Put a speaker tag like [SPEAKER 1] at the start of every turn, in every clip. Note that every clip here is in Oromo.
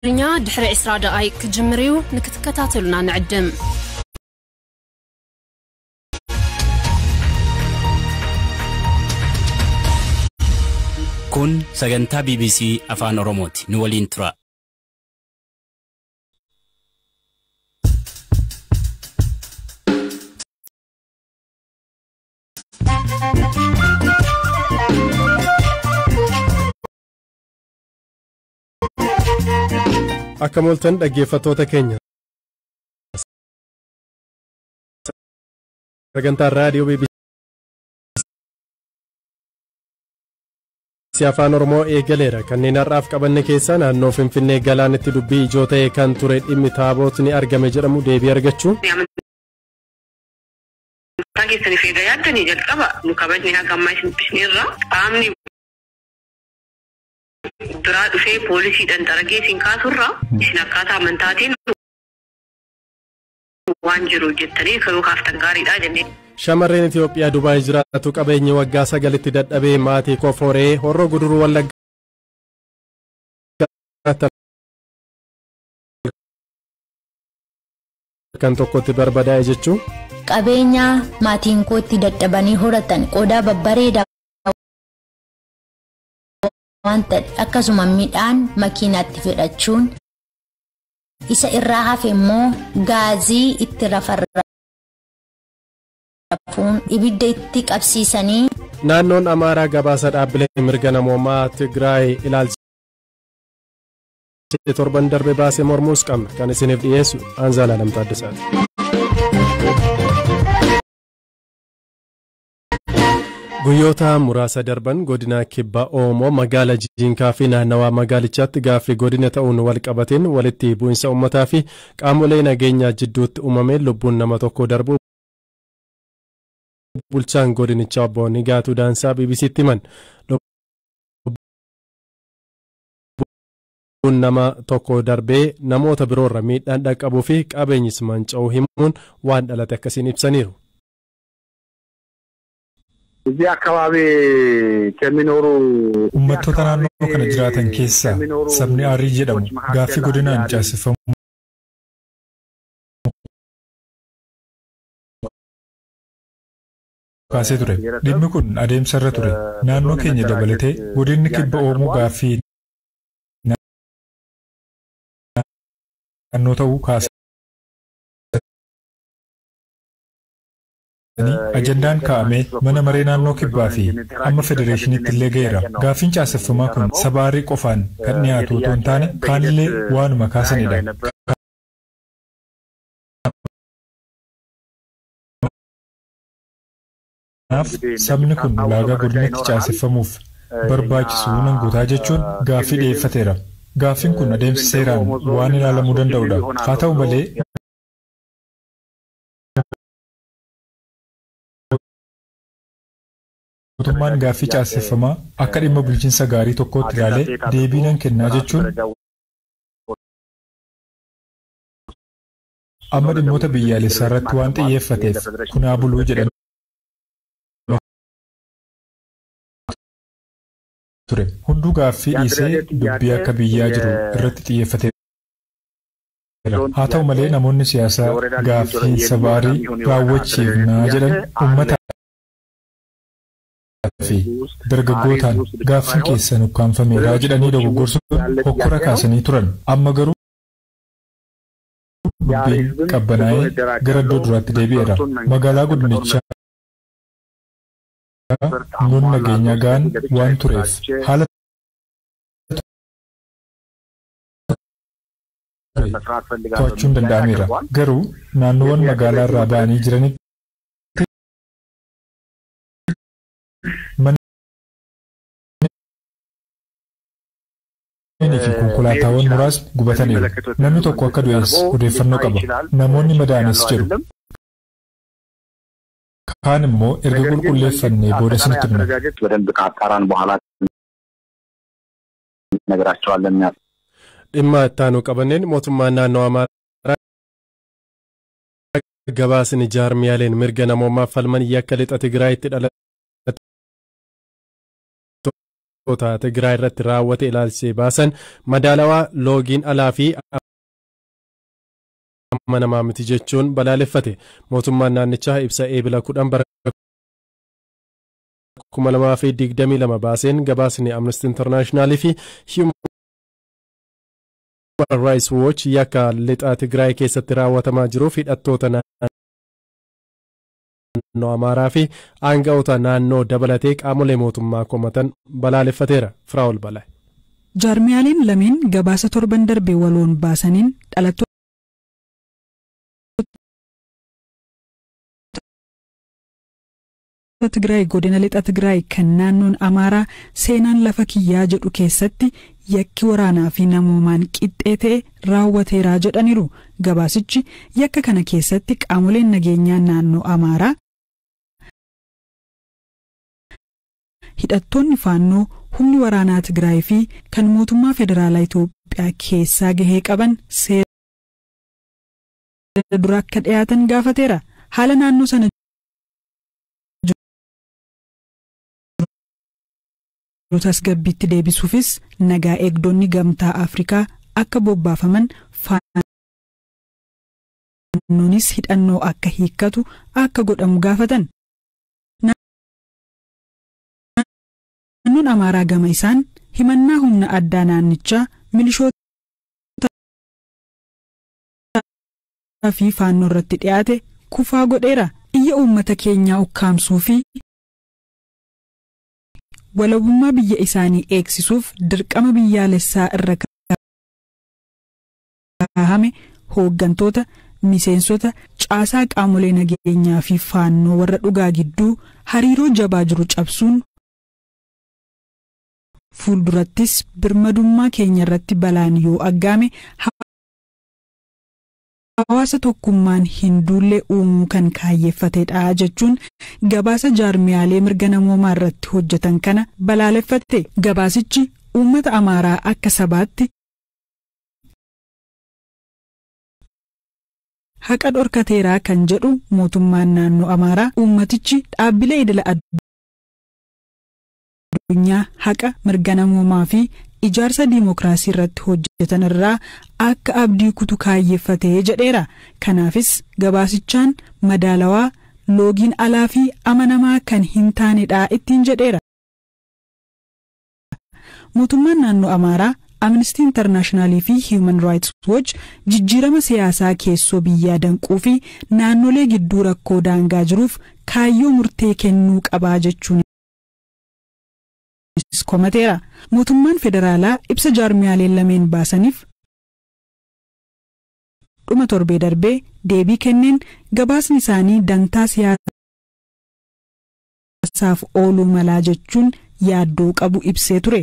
[SPEAKER 1] ትግርኛ ድሕሪ 20 ደቓይቕ ክጅምር እዩ። ንክትከታተሉና ንዕድም።
[SPEAKER 2] Kun sagantaa BBC Afaan Oromooti. Nu waliin tura.
[SPEAKER 3] Akka mooltan dhaggeeffattoota keenya. Sagantaan raadiyoo BBC Afaan Oromoo eegaleera. Kanneen har'aaf qabanne keessaa naannoo Finfinnee galaanitti dubbii ijoo ta'e kan ture dhimmi taabootni argame jedhamu deebii argachuu.
[SPEAKER 4] Amantaa keessaniif egaa yaaddanii jalqaba nu kabajni haga ammaa isin dubbisneerra qaamni biraa dhufee poolisiidhaan daragee isin kaasurra isin akkaataa amantaatiin waan jiru jettanii kayuu kaaftan gaariidha jennee.
[SPEAKER 3] Shamarreen Itoophiyaa Dubaay jiraatu qabeenyi waggaa 9tti dadhabee maatii koforee Horroo Guduruu Wallaggaa kan tokkotti barbadaa'e jechuun.
[SPEAKER 5] Qabeenya maatiin kootti dadhabanii horatan qodaa babbareedaa waan ta'e akkasuma midhaan makiinaatti fedhachuun isa irraa hafe immoo gaazii itti rafarrafuun ibidda itti qabsiisanii.
[SPEAKER 3] Naannoon Amaaraa gabaasa dhaabbilee mirga namoomaa Tigraay ilaalchisee torban darbe baasee mormuus qabna. Kan isiniif dhiyeessu Anzaalaa Lamtaa Addisaati. Guyyoota muraasa darban godina kibba Oomoo magaalaa Jiinkaa fi naannawaa magaalichaatti gaaffii godina ta'uun wal qabateen walitti bu'insa uummataa fi qaamolee nageenyaa jidduutti uumameen lubbuun nama tokko darbu bulchaan godinichaa obbo Nigaatuu Daansaa BBCtti himan. Lubbuun nama tokko darbee namoota biroorra miidhaan dhaqqabuu fi qabeenyis manca'uu himuun waan dhalate akkasiin ibsaniiru.
[SPEAKER 6] እዚህ አካባቢ ከሚኖሩ
[SPEAKER 7] Uummattoota naannoo kana jiraatan keessaa sabni Aarii jedhamu gaaffii godinaan caaseffamu kaasee ture. Dhimmi kun adeemsa irra ture. Naannoo keenya dabalatee godinni kibba Oomoo gaaffii naannoo ta'uu kaasanii ajandaan kaa'amee mana maree naannoo kibbaa fi amma federeeshiniitti illee ga'eera. Gaaffiin caaseffamaa kun saba Aarii qofaan kan dhiyaatu otoo hin taane kaanillee waanuma kaasanidha. Kanaaf sabni kun ulaagaa godinatti caaseffamuuf barbaachisu nan guutaa jechuun gaaffii dhiyeeffateera. Gaaffiin kun adeemsa seeraan waan ilaalamuu danda'udha. Haa ta'u malee mootummaan gaaffii caaseffamaa akka dhimma bulchiinsa gaarii tokkootti ilaalee deebii nan kennaa jechuun amma dhimmoota biyyaalessaa irratti waan xiyyeeffateef kunaa buluu jedhamee ture. Hunduu gaaffii dhiisee dubbii akka biyyaa jiru irratti xiyyeeffateera. Haa ta'u malee namoonni siyaasaa gaaffii saba Aarii raawwachiifnaa jedhan uummataa fi dargaggootaan gaaffiin keessan ukkaamfameera jedhanii dogoggorsuun hokkora kaasanii turan. Amma garuu dubbiin qabbanaa'ee gara iddoo duraatti deebi'eera. Magaalaa godinichaa humnoonni nageenyaa ga'an waan tureef haala ture to'achuun danda'ameera. Garuu naannoowwan magaalaa irraa ba'anii jiranitti manneenii fi konkolaataawwan muraasni gubataniiru. Namni tokko akka du'es odeeffannoo qaba. Namoonni madaa'anis jiru. Kaan immoo erga qulqulleeffannee booda isinitti himna.
[SPEAKER 6] በደንብ ካጣራን በኋላ እነግራቸዋለን።
[SPEAKER 3] Dhimma itti aanu qabanneen mootummaan naannoo Amaaraa gabaasni jaarmiyaaleen mirga namoomaa falman yakka lixa Tigraayitti dhalate Tigraay irratti raawwate ilaalchisee baasan madaalawaa, loogiin alaa fi amanamaa miti jechuun balaaleffate. Mootummaan naannichaa ibsa Eebila 10 bara 2022 baaseen gabaasni Amnesty International fi Human Rights Watch yakka lixa Tigraay keessatti raawwatamaa jiruuf hidhattoota naannoo Amaaraa fi aanga'oota naannoo dabalatee qaamolee mootummaa komatan balaaleffateera. Firaa'ol Balaa.
[SPEAKER 8] Jaarmiyaaleen lameen gabaasa torban darbe waloon baasaniin dhalattoota Tigraay godina lixa Tigraay kan naannoon Amaaraa seenaan lafa kiyyaa jedhu keessatti yakki waraanaa fi namoomaan qixxee ta'e raawwateeraa jedhaniiru. Gabaasichi yakka kana keessatti qaamoleen nageenyaa naannoo Amaaraa, hidhattoonni faannoo, humni waraanaa Tigraay fi kan mootummaa federaalaa Itoophiyaa keessaa gahee qaban seera dura akka dhiyaatan gaafateera. Haala naannoo sana jiru tasgabbiitti deebisuufis nagaa eegdonni gamtaa Afrikaa akka bobbaafaman, faannoonis hidhannoo akka hiikkatu akka godhamu gaafatan. Naannoon Amaaraa gama isaan himannaa humna addaa naannichaa, milishoota fi faannoo irratti dhiyaate kufaa godheera. Iyya uummata keenyaa ukkaamsuu fi walabummaa biyya isaanii eegsisuuf dirqama biyyaalessaa irra kaahame hooggantoota, miseensota caasaa qaamolee nageenyaa fi faannoo warra dhugaa gidduu hariiroo jabaa jiru cabsuun fuuldurattis birmadummaa keenya irratti balaan yoo aggaame hawaasa tokkummaan hin duullee uumuu kan kaayyeeffatedha jechuun gabaasa jaarmiyaalee mirga namoomaa irratti hojjetan kana balaaleffate. Gabaasichi uummata Amaaraa akka sabaatti haqa dhorkateeraa kan jedhu mootummaan naannoo Amaaraa, uummatichi dhaabbilee idila addunyaa haqa, mirga namoomaa fi ijaarsa diimokiraasii irratti hojjetan irraa akka abdii kutu kaayyeeffatee jedheera. Kanaafis gabaasichaan madaalawaa, loogiin alaa fi amanamaa kan hin taanedha ittiin jedheera. Mootummaan naannoo Amaaraa Amnesty Internationalii fi Human Rights Watch jijjiirama siyaasaa keessoo biyyaa danquu fi naannolee gidduu rakkoo daangaa jiruuf kaayyoo murtee kennuu qabaa jechuun komateera. Mootummaan federaalaa ibsa jaarmiyaaleen lameen baasaniif dhuma torbee darbee deebii kenneen gabaasni isaanii dantaa siyaasaaf ooluu malaa jechuun yaaddoo qabu ibsee ture.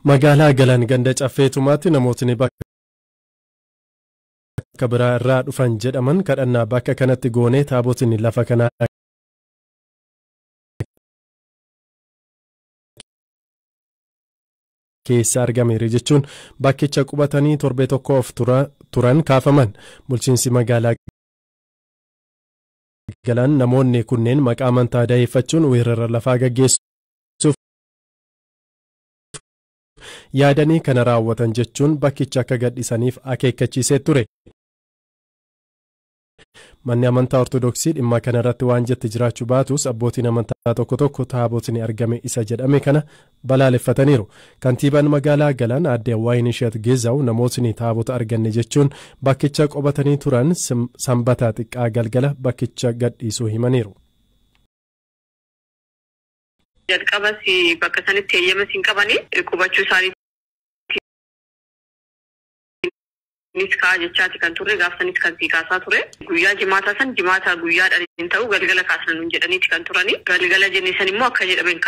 [SPEAKER 3] Magaalaa Galaan ganda Caffeetumaatti namootni bakka biraa irraa dhufan jedhaman kadhannaa bakka kanatti goonee taabotiin lafa kanaa keessa argameera jechuun bakkicha qubatanii torbee tokkoof turan kaafaman. Bulchiinsi magaalaa Galaan namoonni kunneen maqaa amantaa daheeffachuun weerara lafaa gaggeessuuf yaadanii kana raawwatan jechuun bakkicha akka gadhiisaniif akeekkachiisee ture. Manni amantaa Ortodoksii dhimma kana irratti waan jette jiraachuu baatus, abbootiin amantaa tokko tokko taabotni argame isa jedhame kana balaaleffataniiru. Kantiibaan magaalaa Galaan aadde Waynishat Gezaw namootni taabota arganne jechuun bakkicha qubatanii turan sanbata xiqqaa galgala bakkicha gadhiisuu himaniiru.
[SPEAKER 4] Jalqabas bakka sanitti eeyyama siin qabanii qubachuu isaanii nis kaa jechaati kan turre, gaaf sanis kan sii kaasaa ture. Guyyaa jimaataa san, jimaata guyyaadhaan hin ta'u, galgala kaasna nuun jedhaniiti kan turani. Galgala jenne san immoo akka jedhamen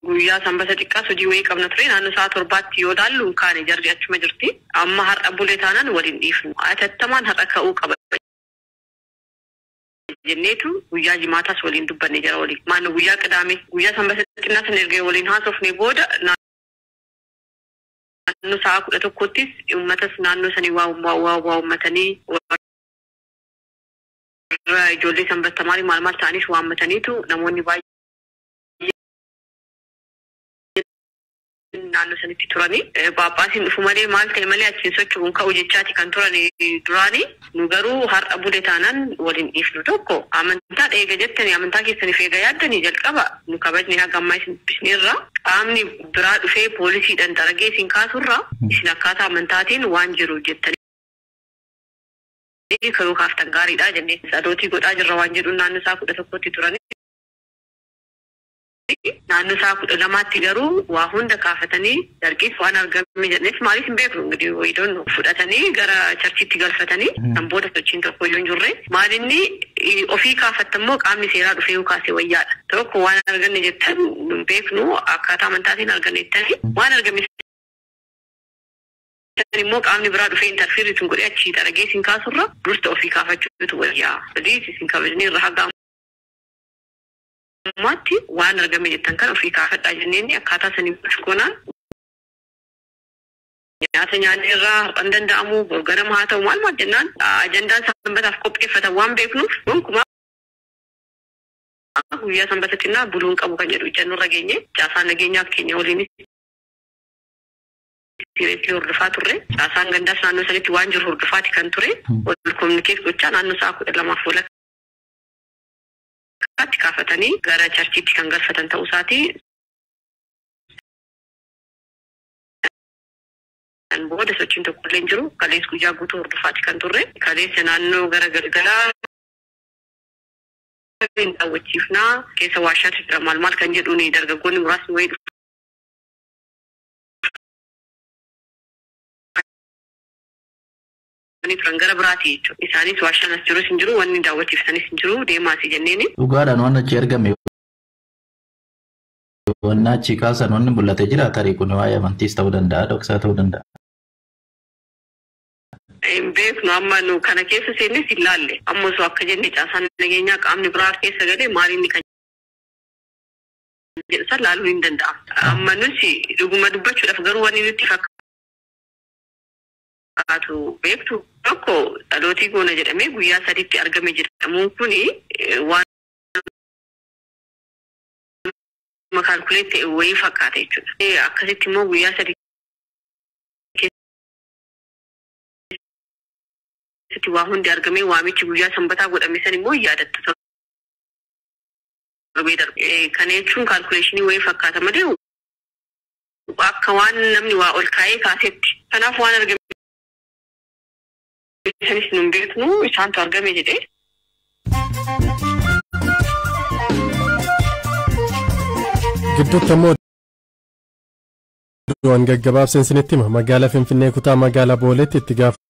[SPEAKER 4] guyyaa sanbata xiqqaas hojii wayii qabna ture. Naannoo sa'a 7tti yoo laallu hin kaane, jarri achuma jirti. Amma har'a bulee taanaan waliin dhiifnu, atattamaan har'a ka'uu qaba jenneetu guyyaa jimaataas waliin dubbanne jara waliin. Maanno guyyaa qidaame, guyyaa sanbata xinnaa sana erga waliin haasofne booda. Naannoo sa'a 11ttis uummatas naannoo sanii waa waammatanii warra ijoollee sanbattamaarii maal maal ta'anis waammataniitu namoonni baay'een naannoo sanitti turanii. Paappaasiin dhufu malee maal ta'e malee achiin socho'uun ka'u jechaati kan turan duraanii. Nu garuu har'a bule taanaan waliin dhiifnu tokko amantaa eega jettanii amantaa keessaniif eega yaaddanii jalqaba nu kabajni haga ammaa isin dubbisneerra qaamni biraa dhufee poolisiidhaan daragee isin kaasurra isin akkaataa amantaatiin waan jiru jettanii kayuu kaaftan gaariidha jennee sadootii godhaa jirra waan jedhuun naannoo isaa 11tti turanii. Naannoo isaa 12tti garuu waa hunda kaafatanii dargis waan argame jedhanis maaliif hin beeknu ingidihi wayidoon fudhatanii gara charchiitti galfatanii kan booda sochiin tokko iyyuu hin jirre maalinni ofii kaafattammoo qaamni seeraa dhufee yoo kaase wayyaadha. Tokko waan arganne jettan hin beeknu akkaataa amantaatiin arganne jettanii waan argame immoo qaamni biraa dhufee intarfiirii sun godhee achii daragee isin kaasurra dursa ofii kaafachuutu wayyaa. Sadii isin kabajnee irra haga ammaatti waan argame jettan kan ofii kaafadhaa jenneen akkaataa sanii goonaan nyaata nyaanni irraa har'an danda'amu borganama haa ta'u maal maal jennaan ajandaan sanbataaf qopheeffatan waan beeknuuf gonkumaa guyyaa sanbatatti buluun qabu kan jedhu ijannoo irra geenye caasaan nageenyaaf keenya waliinis sireetti hordofaa turre caasaan gandaas naannoo sanitti waan jiru hordofaati kan ture wal kominikeet gochaa naannoo sa'a 12:30 kaafatanii gara charchiitti kan galfatan ta'uu isaati. Kan booda sochiin tokko illee hin jiru. Kalees guyyaa guutuu hordofaati kan turre. Kaleessa naannoo gara galgalaa hin daawwachiifnaa keessa warshaatu jira maal maal kan jedhuun dargaggoonni muraasni wayii dhufanii turan gara biraati jechuudha. Isaanis warshaan as jirus hin jiru wanni daawwachiifsanis hin jiru deemaasi jenneeni.
[SPEAKER 9] Dhugaadhaan waan achi argame wanni achi kaasan wanni mul'atee jira tarii kun waa'ee amantiis ta'uu danda'a dhoksaa ta'uu danda'a.
[SPEAKER 4] Hin beeknu amma nu kana keessa seennes hin laalle amma osoo akka jenne caasaan nageenyaa qaamni biraa keessa galee maal inni kan jedhu san laaluun hin danda'amu. Amma nuti dhuguma dubbachuudhaaf garuu wanni nutti fakkaatu beektu tokko dhalootii goona jedhamee guyyaa sadiitti argame jedhamuun kuni waan kaalkuleet ta'e wayii fakkaata jechuudha. Akkasitti immoo guyyaa sadii keessatti waa hundi argamee waamichi guyyaa sanbataa godhame san immoo yaadattu torbee darbe. Kana jechuun kaalkuleeshinii wayii fakkaata malee akka waan namni waa ol kaa'ee kaasetti. Kanaaf waan argame sanis nun beeknu isaantu argame jedhee.
[SPEAKER 3] Gidduutti ammoo oduuwwan gaggabaabseen isinitti hima. Magaalaa Finfinnee kutaa magaalaa Booleetti itti gaafatamaan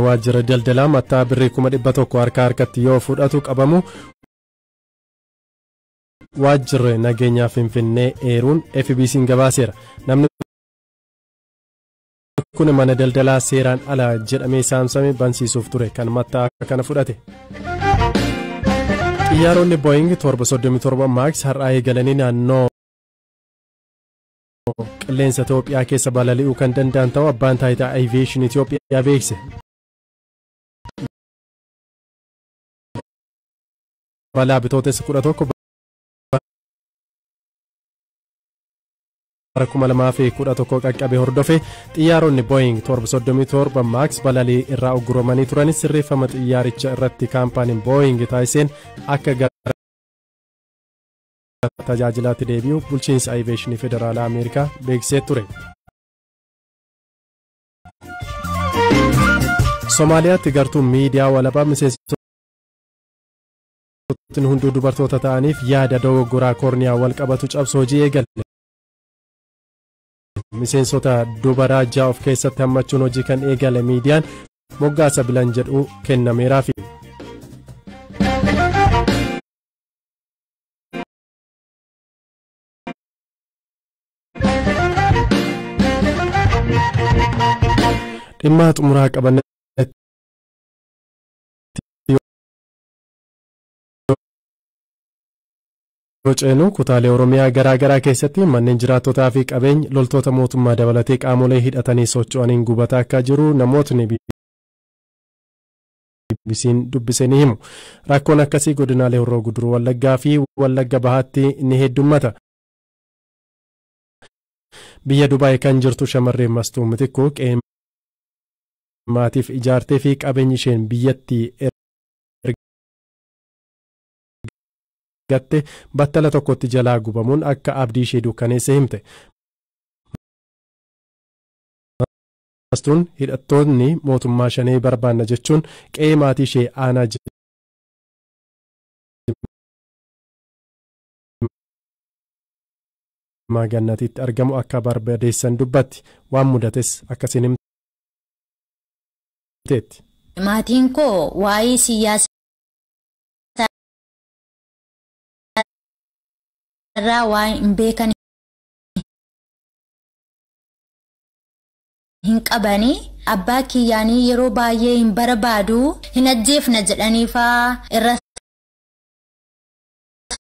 [SPEAKER 3] waajjira daldalaa mataa birrii 100,000 harka harkatti yoo fudhatu qabamu waajjirri nageenyaa Finfinnee eeruun FBC'n gabaaseera. Namni kun mana daldalaa seeraan ala jedhamee saamsame bansiisuuf ture kan mataa kana fudhate. Xiyyaaronni Boeing 737 Max har'aa eegalanii naannoo qilleensa Itoophiyaa keessa balali'uu kan danda'an ta'uu abbaan taayitaa Aviation Itoophiyaa beeksise. Balaa bitootessa 11 bara 2011 qaqqabe hordofe xiyyaaronni Boeing 737 Max balalii irraa uggurramanii turanis sirreeffama xiyyaaricha irratti kaampaaniin Boeing taasiseen akka gara tajaajilaatti deebi'u bulchiinsa Aviation Federaalaa Ameerikaa beeksisee ture. Somaaliyaatti gartuun miidiyaa walabaa miseensotni hunduu dubartoota ta'aniif yaada dogoggoraa koorniyaa wal qabatu cabsu hojii eegale. Miseensota dubaraa 6 of keessatti hammachuun hojii kan eegale miidiyaan moggaasa bilan jedhu kennameeraafi. Dhimma xumuraa qabanne Ceenu kutaalee Oromiyaa garaa garaa keessatti manneen jiraattotaa fi qabeenya loltoota mootummaa dabalatee qaamolee hidhatanii socho'aniin gubataa akka jiru namootni BBC'n dubbise ni himu. Rakkoon akkasii godinaalee Horroo Guduruu Wallaggaa fi Wallagga Bahaatti ni heddummata. Biyya Dubaay kan jirtu shamarreen Mastuu Mitikkuu qe'ee maatiif ijaartee fi qabeenyi isheen biyyatti ergatte battala tokkotti jalaa gubamuun akka abdii ishee dukkaneesse himte. Mastuun hidhattoonni mootummaa shanee barbaanna jechuun qe'ee maatii ishee aanaa Jimmaa Gannatiitti argamu akka barbadeessan dubbatti. Waan mudates akkasiin himteetti.
[SPEAKER 5] Maatiin koo waa'ee siyaasaa irraa waan hin beekan hin qabanii abbaa kiyyaanii yeroo baay'ee hin barbaadu hin ajjeefna jedhanii faa irra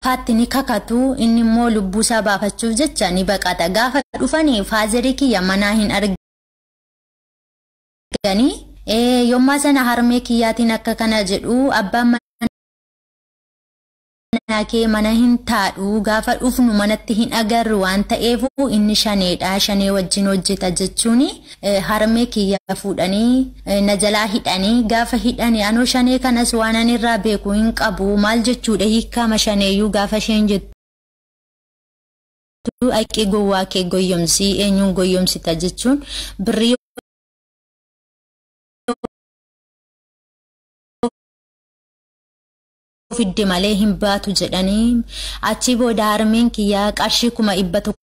[SPEAKER 5] faatti ni kakatu. Inni immoo lubbuu isaa baafachuuf jecha ni baqata. Gaafa dhufanii faazarii kiyya manaa hin arganii yommaa sana harmee kiyyaatiin akka kana jedhu, abbaan manaa kee mana hin taadhu, gaafa dhufnu manatti hin agarru waan ta'eef inni shaneedha, shanee wajjin hojjeta jechuun harmee kiyya fuudhanii na jalaa hidhanii. Gaafa hidhanii anoo shanee kanas waan ani irraa beeku hin qabu, maal jechuudha hiikama shaneeyyuu gaafa isheen jettu, aqee gowwaa kee goyyomsii, eenyuun goyyomsita jechuun birrii fidde malee hin baatu jedhanii. Achi booda harmeen kiyyaa qarshii 100,000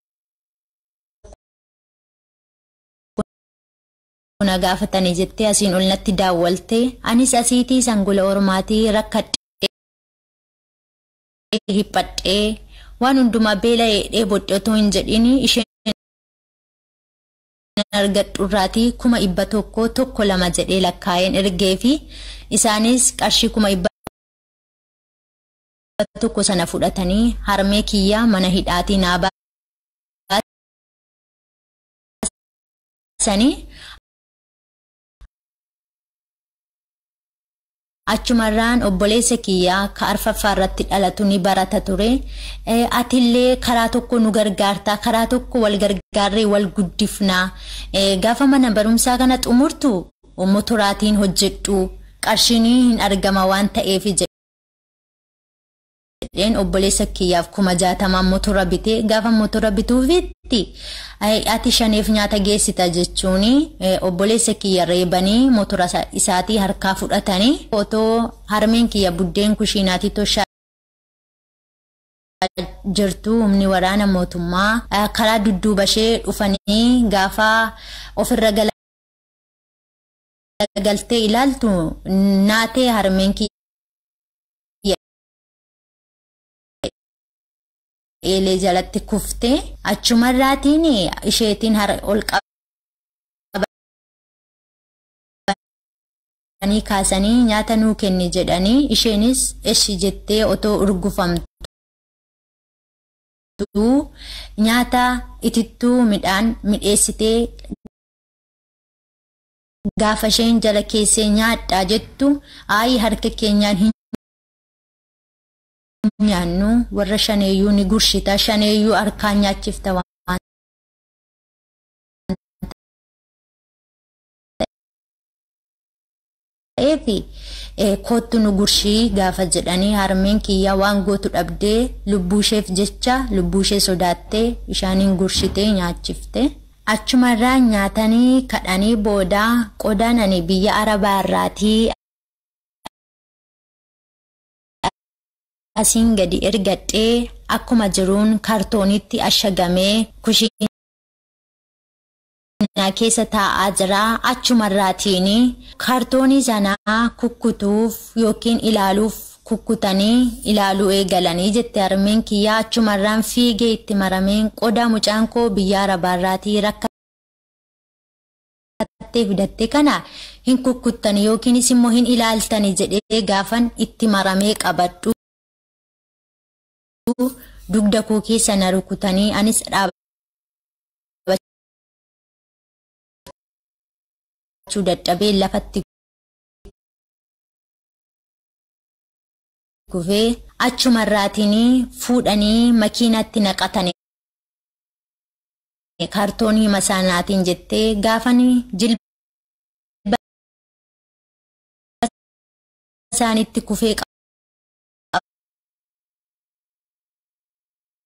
[SPEAKER 5] na gaafatanii jettee asiin ol natti daawwalte. Anis asiitii sangula ormaatii rakkadhee hiphadhee waan hundumaa beela'ee dheebodhe otoo hin jedhin isheen argadhurraatii 100,000 tokko lama jedhee lakkaa'een ergee fi isaanis qarshii 100,000 sana fudhatanii harmee kiyyaa mana hidhaatii naa baasanii. Achumarraan obboleessa kiyyaa ka arfaffaa irratti dhalatu ni barata ture. Atillee karaa tokko nu gargaartaa, karaa tokko wal gargaarree wal guddifnaa. Gaafa mana barumsaa kana xumurtu motoraatiin hojjedhu, qarshiin hin argama waan ta'eef jedheen obboleessa kiyyaaf 60,000 motora bitee. Gaafa motora bituufitti ati shaneef nyaata geessita jechuun obboleessa kiyya reebanii motora isaatii harkaa fudhatanii. Otoo harmeen kiyya buddeen kushiinaatii toshaa jirtu humni waraana mootummaa karaa dudduuba ishee dhufanii gaafa ofirra galtee ilaaltu naatee harmeen kiyya eelee jalatti kufte. Achumarraatiin isheetiin ol qabanii kaasanii nyaata nuu kenni jedhanii, isheenis eshi jettee otoo urgufamtu nyaata itittuu midhaan midheessitee gaafa isheen jala keessee nyaadhaa jettu, ayi harka keenyaan hin nyaannu, warra shaneeyyuu ni gurshita, shaneeyyuu harkaan nyaachifta waan ta'eef kottu nu gurshii gaafa jedhanii, harmeen kiyyaa waan gootu dhabdee lubbuu isheef jecha lubbuu ishee sodaattee ishaaniin gurshitee nyaachifte. Achumarraa nyaatanii kadhanii booda qodaan ani biyya Arabaa irraatii asiin gadi ergadhee akkuma jiruun kaartoonitti ashagamee kushiinaa keessa taa'aa jira. Achumarraatiin kaartoonii sanaa kukkutuuf yookiin ilaaluuf kukkutanii ilaaluu eegalanii jette harmeen kiyyaa. Achumarraan fiigee itti marameen qodaa mucaan koo biyya Arabaarraatii rakkattee fidatte kana hin kukkuttani yookiinis immoo hin ilaaltani jedhee gaafan itti maramee qabadhu. Dugda koo keessa na rukutanii anis dhaabbachuu dadhabee lafatti kufee achumarraatiin fuudhanii makiinatti naqatanii kaartoonii masaanaatiin jettee gaafanii jilba isaanitti kufee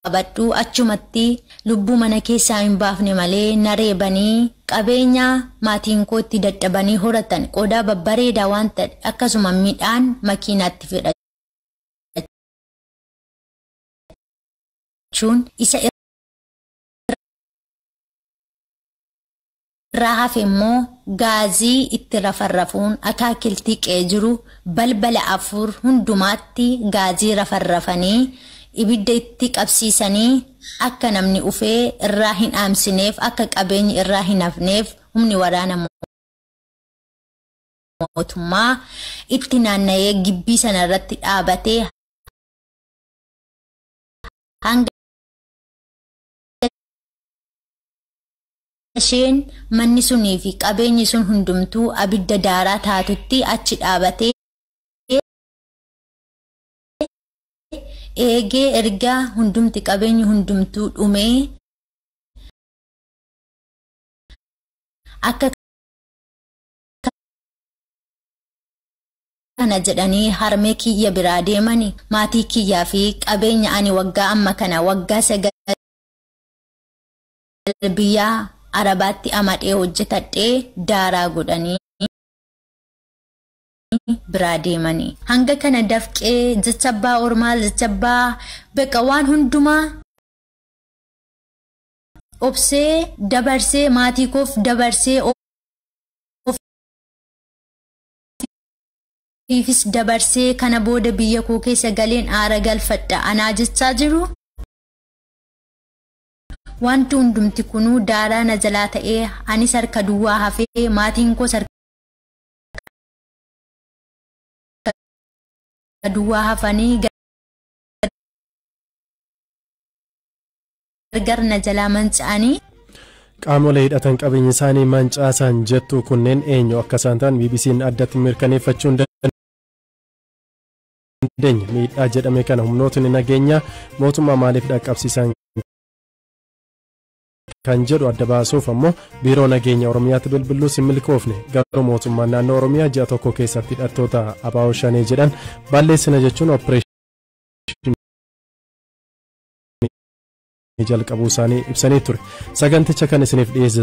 [SPEAKER 5] qabadhu achumatti lubbuu mana keessaa hin baafne malee na reebanii qabeenya maatiin kootti dadhabanii horatan qodaa babbareedaa waan ta'e akkasuma midhaan makiinaatti fedhachuun isa irraa hafe immoo gaazii itti rafarrafuun akaakiltii qe'ee jiru balbala 4 hundumaatti gaazii rafarrafanii ibidda itti qabsiisanii akka namni ufee irraa hin aamsineef akka qabeenyi irraa hin hafneef humni waraana mootummaa itti naanna'ee gibbii sana irratti dhaabatee hanga isheen manni sunii fi qabeenyi sun hundumtuu abidda daaraa taatutti achi dhaabatee eegee ergaa hundumti qabeenyi hundumtuu dhumee akka kana jedhanii harmee kiyya biraa deemani maatii kiyyaa fi qabeenya ani waggaa amma kana waggaa 9 biyya Arabaatti amadhee hojjetadhee daaraa godhanii biraa deemanii. Hanga kana dafqee jecha abbaa ormaa jecha abbaa beqa waan hundumaa obsee dabarsee maatii koof dabarsee ofiifis dabarsee kana booda biyya koo keessa galeen aara galfadha anaa jechaa jiru. Wanti hundumti kunuu daaraa na jalaa ta'ee anis harka duwwaa hafee maatiin koos harka duwwaa hafanii gargar na jalaa manca'anii.
[SPEAKER 3] Qaamolee hidhatan qabeenya isaanii mancaasan jettu kunneen eenyu akka isaan ta'an BBC'n addatti mirkaneeffachuu hin dandeenye. Miidhaa jedhame kana humnootni nageenya mootummaa maaliif dhaqqabsiisan kan jedhu adda baasuuf ammoo biiroo nageenya Oromiyaatti bilbiluus hin milkoofne. Garuu mootummaan naannoo Oromiyaa ji'a tokko keessatti hidhattoota ABO Shanee jedhan balleessina jechuun opereeshinii jalqabuu isaanii ibsanii ture. Saganticha kan isiniif dhiyeesse